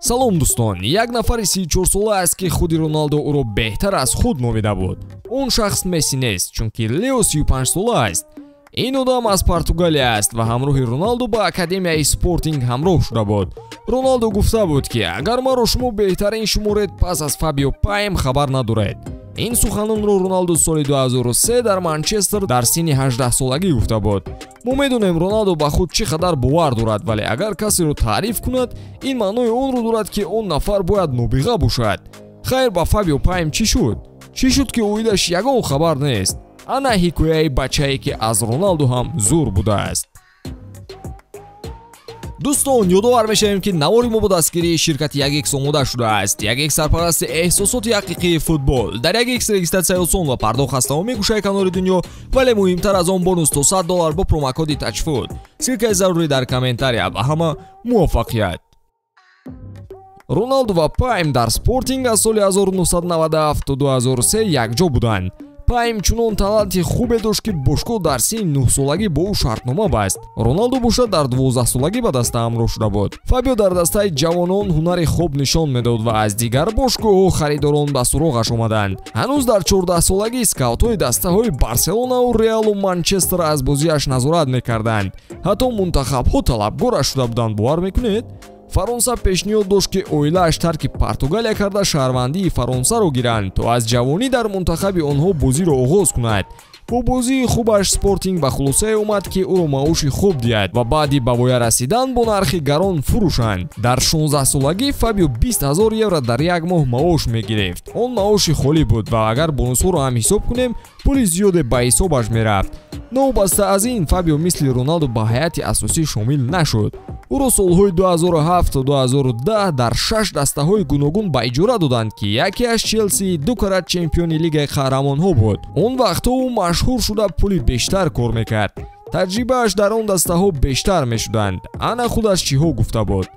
Салом дӯстон, як нафари 34-сола аст, ки худи Роналдо ӯро беҳтар аз худ номида буд. Он шахс Месси нест, чунки Лео 35-сола аст. Ин одам аз Португалия аст ва ҳамроҳи Роналдо ба Академияи Спортинг ҳамроҳ шуда буд. Роналдо гуфта буд, ки агар маро шумо беҳтарин шуморед, пас аз Фабио Пайм хабар надоред. Ин суханонро Роналдо соли 2003 дар Манчестер дар синни 18-солагӣ гуфта буд. Мо медонем, Роналдо ба худ чӣ қадар бовар дорад, вале агар касеро таъриф кунад, ин маънои онро дорад, ки он нафар бояд нобиға бошад. Хайр, ба Фабио Пайм чӣ шуд? Чӣ шуд, ки оидаш ягон хабар нест? Ана ҳикояи бачае, ки аз Роналдо ҳам зур будааст. Дӯстон, ёдовар мешавем, ки навори мо бо дастгирии ширкати 1x омода шудааст. 1x сарпарасти эҳсосоти ҳақиқии футбол. Дар 1x регистратсияи осон ва пардохт аз тамоми гӯшаи канори дунё, вале муҳимтар аз он бонус то $100 бо промокоди TAJFOOT. Ссылкаи зарурӣ дар комментария. Ба ҳама муваффақият. Роналдо ва Пайм дар Спортинг аз соли 1997 то 2003 якҷо буданд. Пайм чунон таланти хубе дошт, ки бошгоҳ дар синни 9-солагӣ бо ӯ шартнома баст. Роналдо бошад дар 12-солагӣ ба даста ҳамроҳ шуда буд. Фабио дар дастаи ҷавонон ҳунари хуб нишон медод ва аз дигар бошгоҳҳо харидорон ба суроғаш омаданд. Ҳанӯз дар 14-солагӣ скаутҳои дастаҳои Барселонаву Реалу Манчестер аз бозиаш назорат мекарданд. Ҳатто мунтахабҳо талабгораш шуда буданд, бовар мекунед? Фаронса пешниҳод дошт, ки оилааш тарки Португалия карда шаҳрвандии Фаронсаро гиранд, то аз ҷавонӣ дар мунтахаби онҳо бозиро оғоз кунад. Бо бозии хубаш Спортинг ба хулосае омад, ки ӯро маоши хуб диҳад ва баъди ба воя расидан бо нархи гарон фурӯшанд. Дар 16-солагӣ Фабио 20 000 евро дар як моҳ маош мегирифт. Он маоши холӣ буд ва агар бонусҳоро ҳам ҳисоб кунем, пули зиёде ба ҳисобаш мерафт. Новобаста аз ин, Фабио мисли Роналдо ба ҳайати асосӣ шомил нашуд. Ӯро солҳои 2007 то 2010 дар 6 дастаҳои гуногун ба иҷора доданд, ки якеаш Челси, ду карат чемпиони Лигаи қаҳрамонҳо буд. Он вақтҳо ӯ машҳур шуда пули бештар кор мекард. Таҷрибааш дар он дастаҳо бештар мешуданд. Ана худаш чиҳо гуфта буд.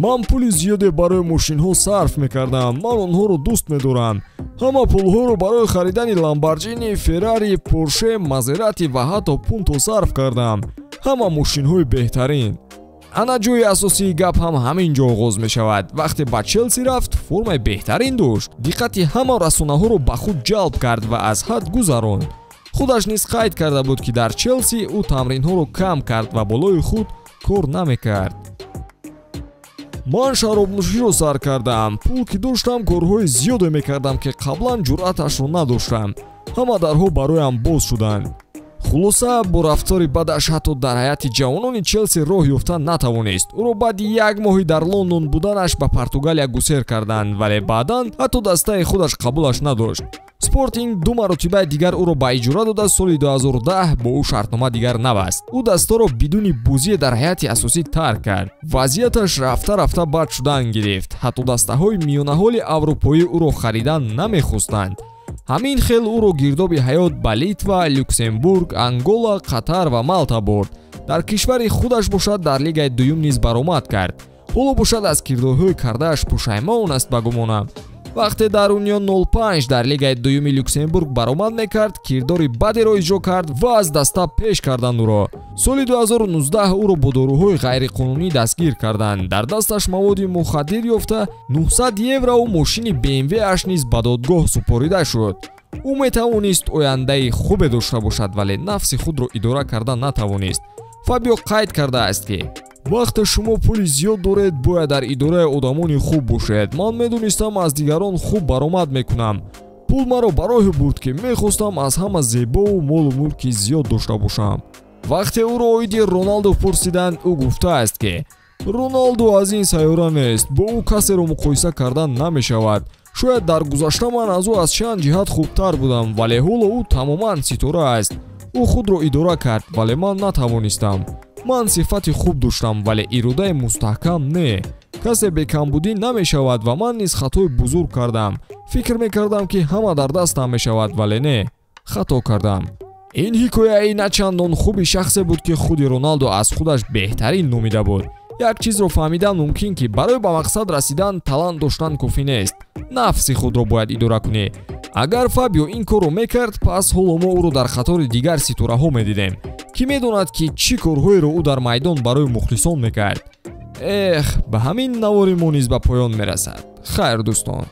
Ман пули зиёде барои мошинҳо сарф мекардам. Ман онҳоро дӯст медорам. Ҳама пулҳоро барои харидани Ламборҷини, Феррари, Порше, Мазерати ва ҳатто Пунто сарф кардам. Ҳама мошинҳои беҳтарин. Ана ҷои асосии гап ҳам ҳамин ҷо оғоз мешавад. Вақте ба Челси рафт, формаи беҳтарин дошт. Диққати ҳама расонаҳоро ба худ ҷалб кард ва аз ҳад гузаронд. Худаш низ қайд карда буд, ки дар Челси ӯ тамринҳоро кам кард ва болои худ кор намекард. Ман шаробнӯширо сар кардам. Пул ки доштам, корҳои зиёде мекардам, ки қаблан ҷуръаташро надоштам. Ҳама дарҳо бароям боз шуданд. Хулоса, бо рафтори бадаш ҳатто дар ҳайати ҷавонони Челси роҳ ёфта натавонист. Ӯро баъди як моҳи дар Лондон буданаш ба Португалия гусер карданд, вале баъдан ҳатто дастаи худаш қабулаш надошт. Спортинг ду маротибаи дигар ӯро ба иҷора дода, соли 2010 бо ӯ шартнома дигар набаст. Ӯ дастаро бидуни бозие дар ҳайати асосӣ тарк кард. Вазъияташ рафта-рафта бад шудан гирифт. Ҳатто дастаҳои миёнаҳоли аврупоӣ ӯро харидан намехостанд. Ҳамин хел ӯро гирдоби ҳаёт ба Литва, Люксембург, Ангола, Қатар ва Малта бурд. Дар кишвари худаш бошад дар лигаи дуюм низ баромад кард. Ҳоло бошад аз кирдорҳои кардааш пушаймон аст, ба гумонам. Вақте дар Унион 05 дар лигаи дуюми Люксембург баромад мекард, кирдори бадеро иҷро кард ва аз даста пеш карданд ӯро. Соли 2019 ӯро бо доруҳои ғайриқонунӣ дастгир карданд. Дар дасташ маводи мухаддир ёфта, 900 еврову мошини BMW-аш низ ба додгоҳ супорида шуд. Ӯ метавонист ояндаи хубе дошта бошад, вале нафси худро идора карда натавонист. Фабио қайд кардааст, ки вақте шумо пули зиёд доред, бояд дар идораи одамони хуб бошед. Ман медонистам, аз дигарон хуб баромад мекунам. Пул маро ба роҳе бурд, ки мехостам аз ҳама зебову молу мулки зиёд дошта бошам. Вақте ӯро оиди Роналдо пурсиданд, ӯ гуфтааст, ки Роналдо аз ин сайёра нест, бо ӯ касеро муқоиса кардан намешавад. Шояд дар гузашта ман аз ӯ аз чанд ҷиҳат хубтар будам, вале ҳоло ӯ тамоман ситора аст. Ӯ худро идора кард, вале ман натавонистам. Ман сифати хуб доштам, вале иродаи мустаҳкам не. Касе бекамбудӣ намешавад ва ман низ хатои бузург кардам. Фикр мекардам, ки ҳама дар дастам мешавад, вале не, хато кардам. Ин ҳикояи на чандон хуби шахсе буд, ки худи Роналдо аз худаш беҳтарин номида буд. Як чизро фаҳмидан мумкин, ки барои ба мақсад расидан талант доштан кофӣ нест. Нафси худро бояд идора кунӣ. Агар Фабио ин корро мекард, пас ҳоло мо ӯро дар қатори дигар ситораҳо медидем. Кӣ медонад, ки чӣ корҳоеро ӯ дар майдон барои мухлисон мекард. Эх, ба ҳамин навори мо низ ба поён мерасад. Хайр, дӯстон.